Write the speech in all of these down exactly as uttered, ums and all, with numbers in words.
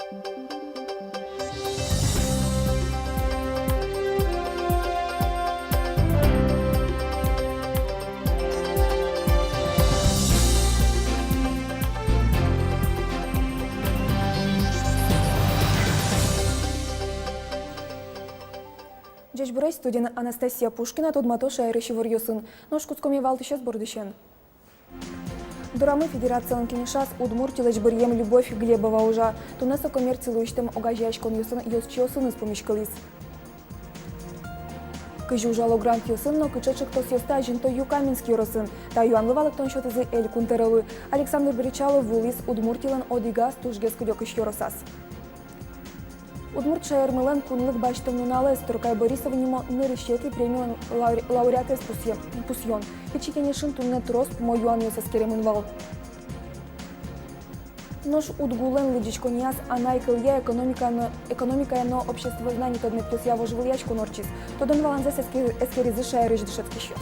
Ӟечбуресь! Студиын Анастасия Пушкина. Тодмато шаерысь иворъёсын. Нош кутскомы валтӥсез бордысен. Дорамы Федерациялэн кенешаз Удмуртилэсь быръем Любовь Глебова ужа. Туннэ со коммерци луисьтэм огазеяськонъёсын ёзчиосыныз пумиськылӥз. Кызьы ужало грантъёсын но кыӵе ӵектосъёсты азинто Юкаменск ёросын? Та юанлы валэктон сётӥзы Элькун тӧролы. Александр Бречалов вуылӥз Удмуртилэн одӥгаз тужгес кыдёкысь ёросаз. Удмурт шаермылэн кунлык басьтэм нуналэз Торкай Борисов нимо нырысетӥ премилэн лауре-, лауреатэз пусъем-, пусъён. Пичи кенешын туннэ трос пумо юанъёс эскеремын вал. Нош УдГУлэн лыдӟиськонъяз анай кылъя, экономика но, экономикая но обществознание тодметъёсъя вожвылъяськон ортчиз. Тодон-валанзэс эске-, эскеризы шаерысь дышетскисьёс.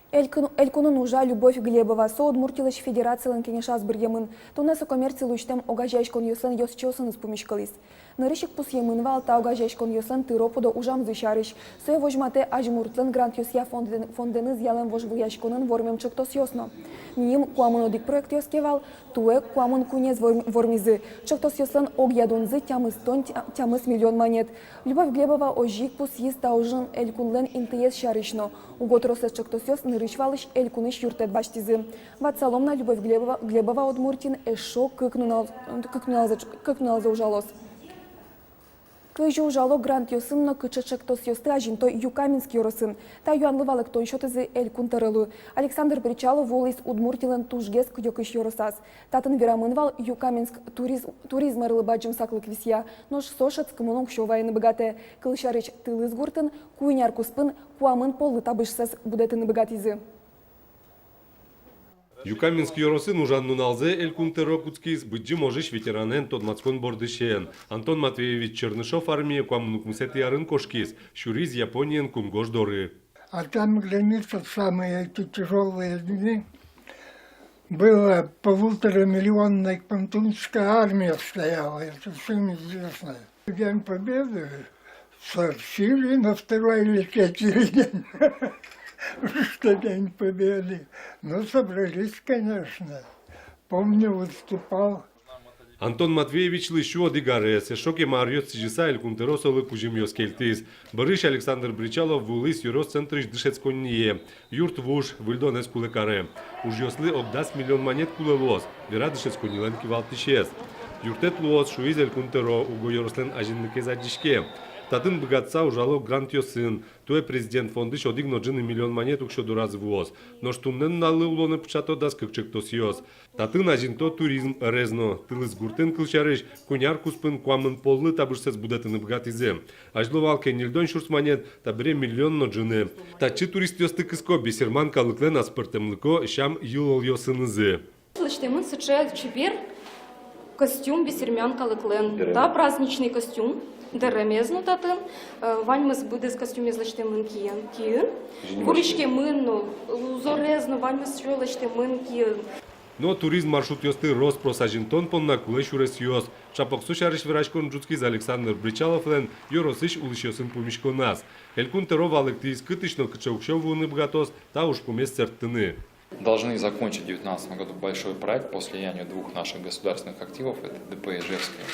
Элькун-, Элькунын ужа Любовь Глебова. Со Удмуртилэсь Федерациялэн кенешаз быръемын. Туннэ со коммерци луисьтэм огазеяськонъёслэн ёзчиосыныз пумиськылӥз. Нырысь ик пусъемын вал, та огазеяськонъёслэн тыро-пыдо ужамзы сярысь. Сое возьматэ Азьмуртлэн грантъёсъя фондэн-, фондэныз ялэм вожвылъяськонын вормем ӵектосъёс но. Миым куамын одӥг проектъёс ке вал, туэ куамын куинез ворм-, вормизы. Ӵектосъёслэн огъя дунзы тямыстон тя-, тямыс миллион манет. Любовь Глебова озьы ик пусйиз та ужын Элькунлэн интыез сярысь но. Уго тросэз ӵектосъёс нырысь валысь Элькунысь юрттэт басьтӥзы. Ватсалом на, Любовь Глебова, Глебова Удмуртиын эшшо кык нунал, кык нуналзэ, кык нуналзэ ужалоз. Кызьы ужало грантъёсын но кыӵе ӵектосъёсты азинто Юкаменск ёросын? Та юанлы валэктон сётӥзы Элькун тӧролы. Александр Бречалов вуылӥз Удмуртилэн тужгес кыдёкысь ёросаз. Татын верамын вал, Юкаменск туризм, туризм ӧрлы бадӟым саклык висъя, нош со шӧдскымон уксё вайыны быгатэ. Кылсярысь, тылыс гуртын куинь ар куспын куамын поллы табышсэс будэтыны быгатӥзы. Юкаменск ёросын ужан нуналзэ Элькун тӧро кутскиз Быдӟым ожысь ветеранэн тодматскон бордысен. Антон Матвеевич Чернышов армие куамын укмысэтӥ арын кошкиз, сюриз Япониен кунгож доры. А там граница, самые эти тяжёлые дни, было полуторамиллионной Кунтунская армия стояла, это всем известно. День Победы сообщили на второй или третий день, что День Победы. Ну, собрались, конечно. Помню, выступал. Антон Матвеевичлы сю одӥг арес. Эшшо кема аръёс сӥзьыса, Элькун тӧро солы кузьымъёс кельтӥз. Бӧрысь Александр Бречалов вуылӥз ёрос центрысь дышетсконние. Юрт вуж, выльдонэз кулэ каре. Ужъёслы ог дас миллион манет кулэ луоз, вера дышетсконнилэн кивалтӥсез. Юрттэт луоз, шуиз Элькун тӧро, уго ёрослэн азинлыкез адӟиське. Татын быгатыса ужало грантъёсын. Туэ Президент фондысь одӥг но ӝыны миллион манет уксё дораз вуоз. Нош туннэ нуналлы улонэ пыӵато дас кык ӵектосъёс. Татын азинто туризм ӧрез но. Тылыс гуртын, кылсярысь, куинь ар куспын куамын поллы табышсэс будэтыны быгатӥзы. Азьло вал ке ньыльдон сюрс манет, табере миллион но ӝыны. Татчы туристъёсты кыско бесерман калыклэн аспӧртэмлыко сям-йылолъёсынызы. Лэсьтэмын сыӵе чебер костюм бесерман калыклэн. Дэрэм. Та праздничный костюм, дэремез но татын, э, ваньмыз быдэс костюмез лэсьтэмын киын, киын. Вуриськемын но, узорез но, ваньмыз сыӵе лэсьтэмын киын. Но туризм маршрутъёсты рос-прос азинтон понна кулэ сюресъёс. Ӵапак со сярысь вераськон ӝутскиз Александр Бречаловлэн ёросысь улӥсьёсын пумиськоназ. Элькун тӧро валэктӥз, кытысь но кыӵе уксё вуыны быгатоз та ужпумез сэрттыны. Должны закончить в девятнадцатом году большой проект по слиянию двух наших государственных активов, это ДП Ижевское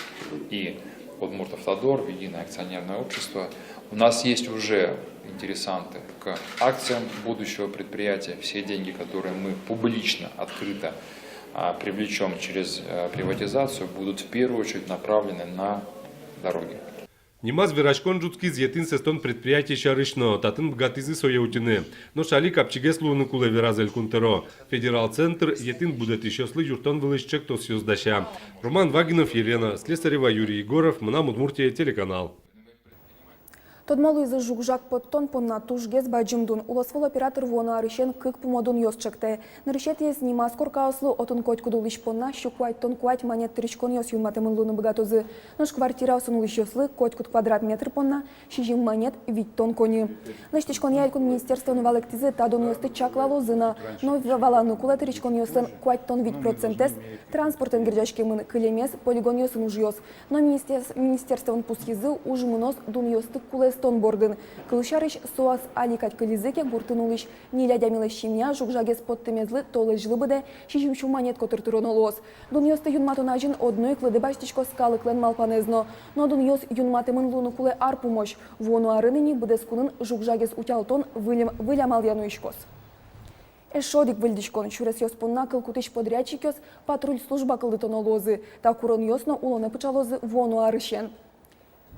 и Удмуртавтодор в единое акционерное общество. У нас есть уже интересанты к акциям будущего предприятия. Все деньги, которые мы публично, открыто, а, привлечём через, э, приватизацию, будут в первую очередь направлены на дороги. Нимаз вераськон ӝутскиз етӥн сэстон предприятие сярысь но. Татын быгатӥзы сое утьыны. Нош али капчигес луыны кулэ, вераз Элькун тӧро. Федерал центр етӥн будэтӥсьёслы юрттон вылысь ӵектосъёс дася. Роман Вагинов, Елена Слесарева, Юрий Егоров, «Мынам Удмуртие» телеканал. Тодмо луиз жуг-жаг поттон понна тужгес бадӟым дун. Улосвыл оператор вуоно арысен кык пумо дунъёс чектэ. Нырысетӥез нимаз коркаослы отын котькуд улӥсь понна сю куатьтон куать манет тырыськонъёс юнматэмын луыны быгатозы. Нош квартираосын улӥсьёслы котькуд квадрат метр понна сизьым манет витьтон коньы. Лэсьтӥськонъя элькун министерствоын валэктӥзы, та дунъёсты чаклалозы на, но валаны кулэ, тырыськонъёслэн куатьтон вить процентэз транспортэн герӟаськемын, кылемез полигонъёсын ужъёс. Но министерс-, министерствоын пусйизы, уж мыноз дунъёсты кулэстон бордын. Кылсярысь, соос али кадь кылизы ке, гуртын улӥсь ньыль адямилэсь семья жуг-жагез поттэмезлы толэзьлы быдэ сизьым сю манет котыр тыроно луоз. Дунъёсты юнматон азьын одно ик лыдэ басьтӥськоз калыклэн малпанэз но. Но дунъёс юнматэмын луыны кулэ ар пумозь. Вуоно арын ини быдэс кунын жуг-жагез утялтон выль, выль амалъя нуиськоз. Эшшо одӥг выльдӥськон: сюресъёс понна кыл кутӥсь подрядчикъёс патруль служба кылдытоно луозы. Та куронъёс но улонэ пыӵалозы вуоно арысен.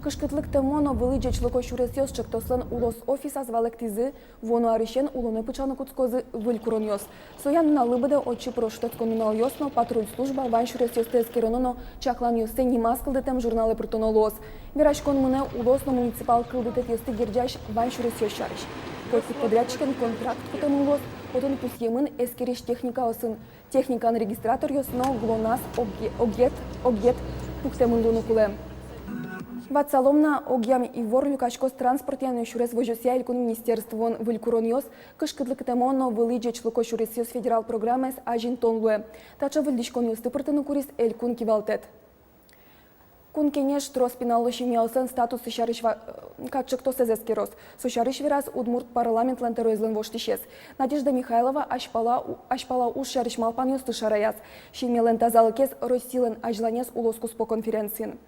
Кышкытлыктэмо но вылӥ ӟечлыко сюресъёс чектослэн улос офисаз валэктӥзы, вуоно арысен улонэ пыӵаны кутскозы выль куронъёс. Соин нуналлы быдэ отчы пыроштэтскон нуналъёс но, патруль служба вань сюресъёсты эскероно но чакланъёссэ нимаз кылдытэм журналэ пыртоно луоз. Вераськон мынэ улос но муниципал кылдытэтъёсты герӟась вань сюресъёс сярысь. Котькуд подрядчикен контракт кутэмын луоз, отын пусъемын эскерись техникаосын, техникан регистраторъёс но ГЛОНАСС огъе-, огет, огет пуктэмын луыны кулэ. Ватсалом на, огъям ивор люкаськоз транспортъя но сюрес возёсъя элькун министерствоын. Выль куронъёс Кышкытлыктэмо но вылӥ ӟечлыко сюресъёс федерал программаез азинтон луэ. Таӵе выльдӥськонъёсты пыртыны куриз элькун кивалтэт. Кун Кенеш трос пиналлы семьяослэн статуссы сярысь ва-, э, катчектосэз эскероз. Со сярысь вераз Удмурт парламентлэн тӧроезлэн воштӥсез. Надежда Михайлова азьпала у-, азьпала уж сярысь малпанъёсты шараяз. Семьялэн тазалыкез — Россилэн азьланяз улос куспо конференциын.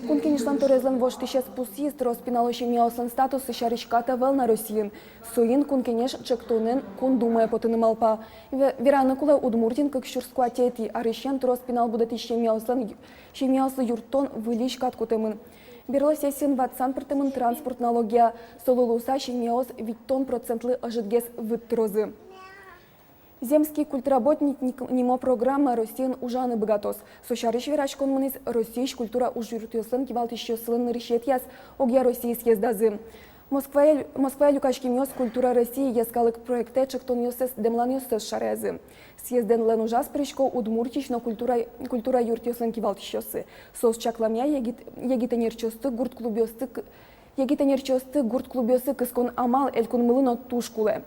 Кун Кенешлэн тӧроезлэн воштӥсез пусйиз: трос пиналлы семьяослэн статуссы сярысь кат ӧвӧл на Россиын. Соин Кун Кенеш чектонэн Кун Думае потыны малпа. Ве-, вераны кулэ, Удмуртиын кык сюрс куатетӥ арысен трос пинал будэтӥсь семьяослэн ю-, семьяослы юрттон выльысь кат кутэмын. Берло сессиын ватсан пыртэмын транспорт налогъя. Солы луыса семьяос витьтон процентлы ӧжытгес выт тырозы. «Земский культработник» ник-, нимо программа Россиын ужаны быгатоз. Со сярысь вераськон мынӥз Россиысь культура ужъюртъёслэн кивалтӥсьёссылэн нырысетӥяз огъя Россия съездазы. Москвае, Москвае люкаськемъёс «Культура России» йӧскалык проектэ чектонъёссэс, дэмланъёссэс шараязы. Съездэнлэн ужаз пырисько Удмуртиысь но культура, культура юртъёслэн кивалтӥсьёссы. Соос чакламъя, егит, егит ӧнерчиосты гурт клубъёсты к-, егит ӧнерчиосты гурт клубъёсы кыскон амал элькунмылы но туж кулэ.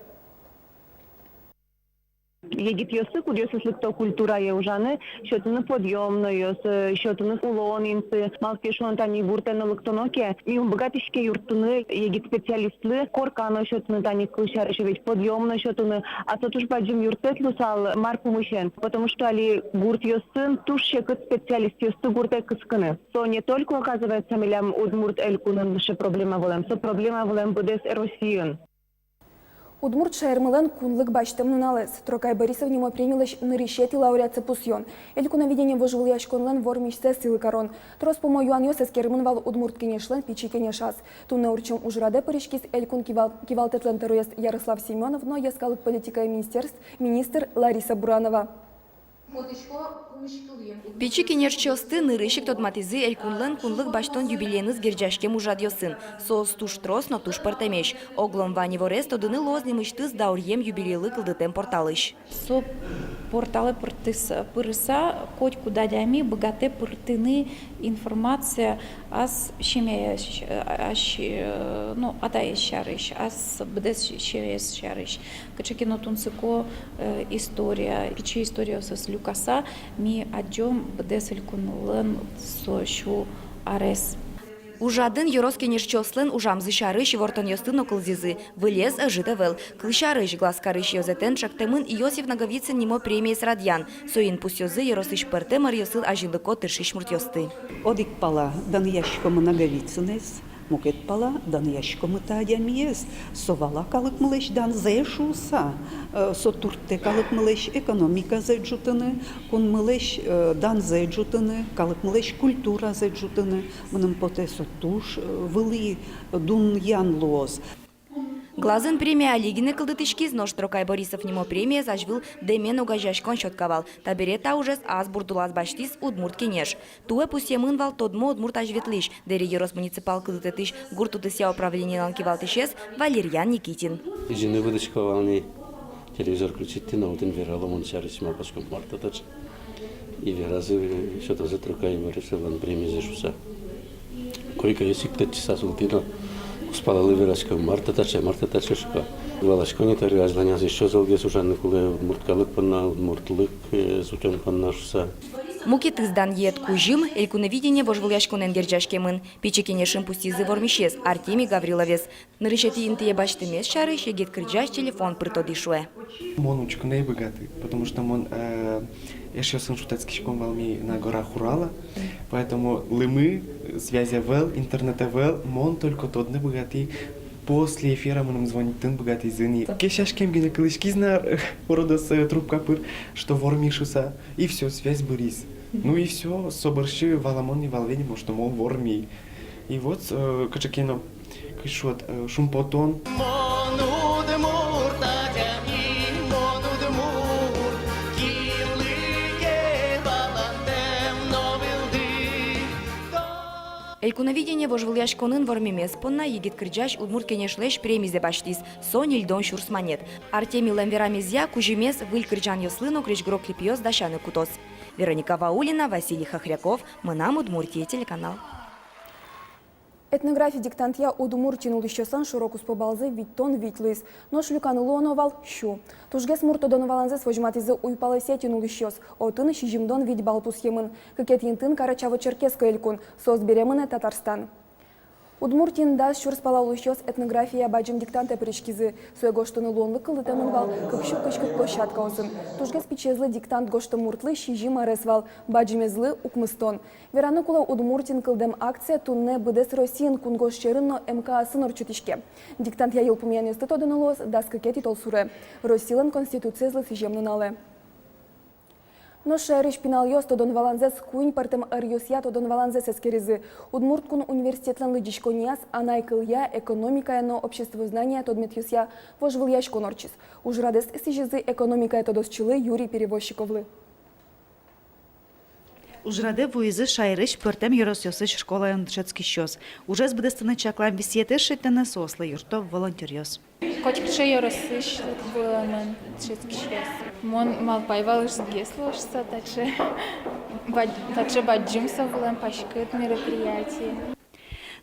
Егитъёсты, кудъёсыз лыкто культурае ужаны, сётыны подъёмнойёс, э, сётыны улон инты. Малы ке шуоно, тани гуртэ но лыктоно ке, ми ум быгатӥське юрттыны егит специалистлы корка но сётыны, тани кылсярысь, ведь подъём но сётыны. А со туж бадӟым юрттэт луысал, мар пумысен? Потому что али гуртъёсын туж секыт специалистъёсты гуртэ кыскыны. Со не только, оказывается, милям Удмурт Элькунын сыӵе проблема вылэм, со проблема вылэм быдэс Россиын. Удмурт шаермылэн кунлык басьтэм нуналэз. Трокай Борисов нимо премилэсь нырысетӥ лауреатсэ пусъён. Элькуновидение вожвылъяськонлэн вормисьсэ сӥлы карон. Трос пумо юанъёс эскеремын вал Удмурт Кенешлэн пичи кенешаз. Туннэ ортчем ужрадэ пыриськиз элькун кивал-, кивалтэтлэн тӧроез Ярослав Семёнов но йӧскалык политикая министерств-, министр Лариса Буранова. Пичи кенешчиосты нырысь ик тодматӥзы элькунлэн кунлык басьтон юбилееныз герӟаськем ужрадъёсын. Соос туж трос но туж пӧртэмесь. Оглом вань иворез тодыны луоз нимысьтыз дауръем юбилейлы кылдытэм порталысь. Со порталэ пыртыса, пырыса, котькуд адями быгатэ пыртыны информация ас семьяяз, ась-, э, ну, атаез сярысь, ас быдэс семьяез сярысь. Кыӵе ке но тунсыко, э, история, пичи историосыз люкаса, ми адӟом быдэс элькунлэн со сю арез. Ужрадын ёрос кенешчиослэн ужамзы сярысь ивортонъёсты но кылзӥзы. Вылез ӧжыт ӧвӧл. Кылсярысь, Глазкарысь ёзэтэн чектэмын Иосиф Наговицын нимо премиез радъян. Соин пусъёзы ёросысь пӧртэм ӧръёсын азинлыко тыршись муртъёсты. Одӥг пала данъяськомы Наговицынэз, мукет пала данъяськомы та адямиез. Со вала калыкмылэсь данзэ шуыса, э, со турттэ калыкмылэсь экономиказэ ӝутыны, кунмылэсь, э, данзэ ӝутыны, калыкмылэсь культуразэ ӝутыны. Мыным потэ, со туж, э, вылӥ дунъян луоз. Класын премия али гинэ кылдытӥськиз, нош Трокай Борисов нимо премиез азьвыл дэмен огазеяськон сётӥсько вал. Табере та ужез ас бурдулаз басьтӥз Удмурт Кенеш. Туэ пусъемын вал тодмо удмурт азьветлӥсь, Дэри ёрос муниципал кылдытэтысь гурт удысъя управлениелэн кивалтӥсез Валерьян Никитин. Изьыны выдӥсько вал ни, телевизор включить карисько но, отын верало, мон сярысь малпасько, мар та таӵе. И веразы, сётозы Трокай Борисовлэн премизэ шуса. Койкаез ик тэтчыса султӥ но, кузпалалы верасько, мар та таӵе, мар та таӵе, шуко. Валасько ни, табере азьланяз ещё золгес ужаны кулэ удмурт калык понна, удмуртлык, э, утён понна шуса. Мукетыз данъет кузьым Элькуновидение вожвылъяськонэн герӟаськемын. Пичи кенешын пусйизы вормисез, Артемий Гавриловез. Нырысетӥ интые басьтэмез сярысь егит кырӟась телефон пыр тодӥ, шуэ. Мон учкыны ӧй быгаты, потому что мон, э, эшъёсын шутэтскиськом вал ми на горах Урала, поэтому лымы, связь ӧвӧл, интернет ӧвӧл, мон только тодны быгатӥ, после эфира мыным звонитьтыны быгатӥзы ни. Кесяськем гинэ кылӥськиз на, уродос, э, трубка пыр, что вормӥ шуса, и всё, связь быриз. Ну и всё, со бӧрсьы валамон ни вал, видимо, что мон вормӥ. И вот, э, кыӵе ке но, кызьы шуод, э, шумпотон. Мон удмурт адями, мон удмурт, кинлы ке валантэм но вылды. Элькуновидение вожвылъяськонын вормемез понна егит кырӟась Удмурт Кенешлэсь премизэ басьтӥз, со ньыльдон сюрс манет. Артемийлэн верамезъя, кузьымез выль кырӟанъёслы но крезьгуро клипъёс дасяны кутоз. Вероника Ваулина, Василий Хохряков, «Мынам Удмуртие» телеканал. Этнографи диктантъя Удмуртиын улӥсьёслэн шоро-куспо балзы витьтон вить луиз, нош люканы луоно вал сю. Тужгес мурт тодон-валанзэс возьматӥзы Уйпалысетӥын улӥсьёс, отын сизьымдон вить балл пусъемын. Кыкетӥ интыын Карачаево-Черкесской элькун, соос бере мынэ Татарстан. Удмуртиын дас сюрс пала улӥсьёс этнография бадӟым диктантэ пыриськизы. Сое гожтыны луонлык кылдытэмын вал кык сю кызь кык площадкаосын. Тужгес пичиезлы диктант гожтэм муртлы сизьым арес вал, бадӟымезлы — укмыстон. Вераны кулэ, Удмуртиын кылдэм акция туннэ быдэс Россиын, кунгож сьӧрын но МКАСын ортчытӥське. Диктантъя йылпумъянъёсты тодыны луоз дас кыкетӥ толсуре, Россилэн Конституциезлы сӥзем нуналэ. Нош шаерысь пиналъёс тодон-валанзэс куинь пӧртэм ӧръёсъя тодон-валанзэс эскеризы. Удмурт кун университетлэн лыдӟиськонъяз анай кылъя, экономикая но обществознания тодметъёсъя вожвылъяськон ортчиз. Ужрадэз сӥзизы экономикая тодосчилы Юрий Перевозчиковлы. Ужрадэ вуизы шаерысь пӧртэм ёросъёсысь школаын дышетскисьёс. Ужез быдэстыны чаклам висъетэз шедьтыны соослы юртто волонтёръёс. Котькыӵе ёросысь вылэмын дышетскисьёс. Мон малпай вал, ӧжытгес луоз шуса, таӵе бад-, таӵе бадӟым со вылэм паськыт мероприятие.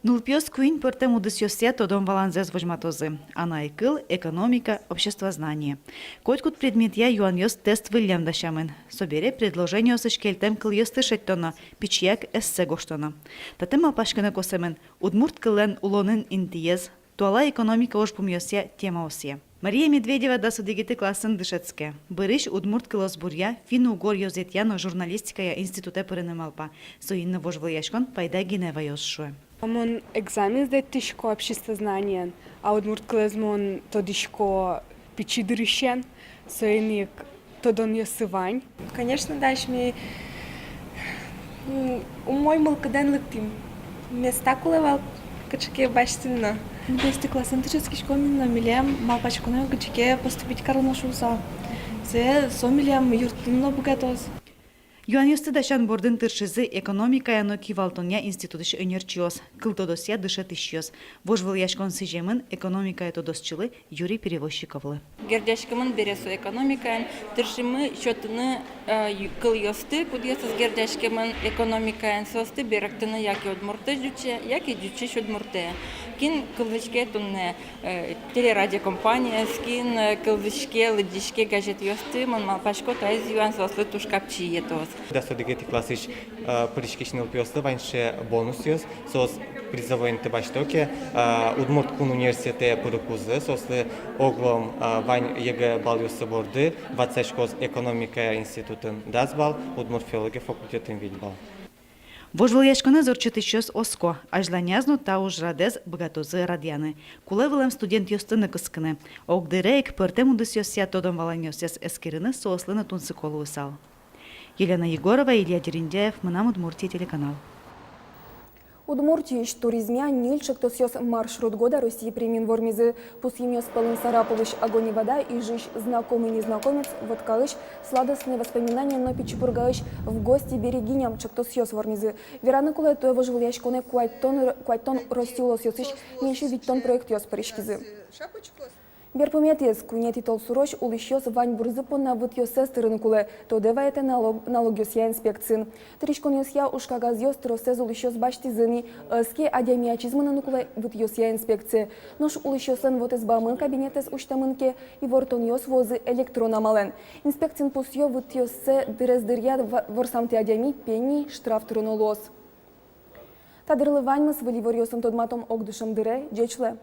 Нылпиос куинь пӧртэм удысъёсъя тодон-валанзэс возьматозы: анай кыл, экономика, обществознание. Котькуд предметъя юанъёс тест выллем дасямын. Собере предложениосысь кельтэм кылъёсты шедьтоно, пичияк эссе гожтоно. Татын малпаськыны косэмын удмурт кыллэн улонын интыез, туала экономика ужпумъёсъя темаосъя. Мария Медведева дас одӥгетӥ классын дышетске. Бӧрысь удмурт кылосбуръя, финн-угор ёзэтъя но журналистикая институтэ пырыны малпа. Соин но вожвылъяськон пайда гинэ ваёз, шуэ. Мон экзамен сдать карисько обществознаниен, а удмурт кылэз мон тодӥсько пичи дырысен, соин ик тодонъёсы вань. Конечно, дась ми, м, умой мылкыдэн лыктӥм. Места кулэ вал кыӵе ке басьтыны но. Дас одӥгетӥ классын дышетскиськом ми но, милем малпаськоно, кыӵе ке поступить кароно шуыса. Сое, со милем юрттыны но быгатоз. Юанъёсты дасян бордын тыршизы экономикая но кивалтонъя институтысь ӧнерчиос, кылтодосъя дышетӥсьёс. Вожвылъяськон сӥземын экономикая тодосчилы Юрий Перевозчиковлы. Герӟаськемын бере со экономикаен, тыршимы сётыны, э, ю-, кылъёсты, кудъёсыз герӟаськемын экономикаен, соосты берыктыны яке удмуртысь ӟуче, яке ӟучысь удмуртэ. Кин кылзӥське туннэ, э, телерадиокомпаниез, кин, э, кылзӥське, лыдӟиське газетъёсты, мон малпасько, таиз юан соослы туж капчи йӧтоз. Дас одӥгетӥ классысь, э, пыриськись нылпиослы вань сыӵе бонусъёс, соос призовой инты басьто ке, э, Удмурт кун университетэ пырыкузы, соослы оглом, э, вань ЕГЭ баллъёссы борды ватсаськоз экономика институтын дас балл, удмурт филология факультетын вить балл. Вожвылъяськонэз ортчытӥсьёс оско: азьланяз но та ужрадэз быгатозы радъяны. Кулэ вылэм студентъёсты но кыскыны. Огдыре ик пӧртэм удысъёсъя тодон-валанъёссэс эскерыны соослы но тунсыко луысал. Елена Егорова, Илья Дерендяев, «Мынам Удмуртие» телеканал. Удмуртиысь туризмъя ньыль ӵектосъёс «Маршрут года» Россия премиен вормизы. Пусйемъёс пӧлын Сарапулысь «Огонь и вода», Ижысь «Знакомый незнакомец», Воткалысь «Сладостные воспоминания» но Пичи Пургаысь «В гости берегиням» ӵектосъёс вормизы. Вераны кулэ, туэ вожвылъяськонэ куатьтон р-, куатьтон Россиысь улосъёсысь ньыльсю витьтон проектъёс пыриськизы. Берпуметӥез: куинетӥ толсурозь улӥсьёс ваньбурзы понна вытъёссэс тырыны кулэ, тодэ ваетэ налог-, налогъёсъя инспекциын. Тыриськонъёсъя ужкагазъёс тросэз улӥсьёс басьтӥзы ни. Ӧз ке, адями ачиз мыныны кулэ вытъёсъя инспекцие. Нош улӥсьёслэн вотэс бамын кабинетэз усьтэмын ке, ивортонъёс вуозы электрон амалэн. Инспекциын пусъё: вытъёссэ дырез дыръя ва-, ворсамтэ адями, пени штраф тыроно луоз. Та дырлы ваньмыз. Выль иворъёсын тодматом огдышем дыре. Ӟеч луэ.